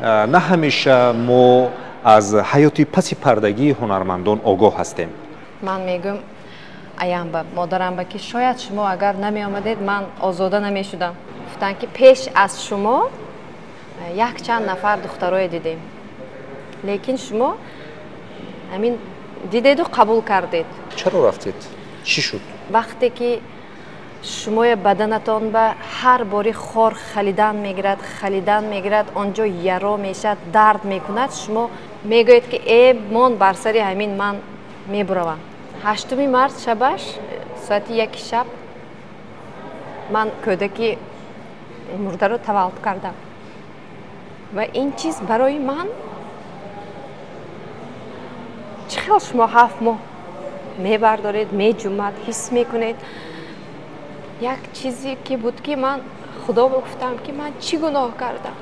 На ҳамеша мо аз ҳаёти паси пардагии ҳунармандон огоҳ ҳастем. Ман мегӯям аямба, модарамба, ки шояд шумо агар намеомадед, ман озода намешудам. Гуфтанд, ки пеш аз шумо якчанд нафар духтарое дидем, лекин шумо ҳамин дидеду қабул кардед. Чаро рафтед? Чӣ шуд? Вақте ки шумоя баданатон ба ҳар бори хор халидан мегирад, халидан мегирад, он ҷо яро мешавад, дард мекунад, шумо мегӯед, ки э, мон бар сари ҳамин ман мебуравам. 8-уми март шабаш, соати 1-и шаб, ман кӯдаки мурдаро таваллуд кардам ва ин чиз барои ман чӣ хел шумо 7 моҳ мебардоред, меҷумад, ҳис мекунед. Як чизе ки буд, ки ман Худо гуфтам, ки ман чӣ гуноҳ кардам.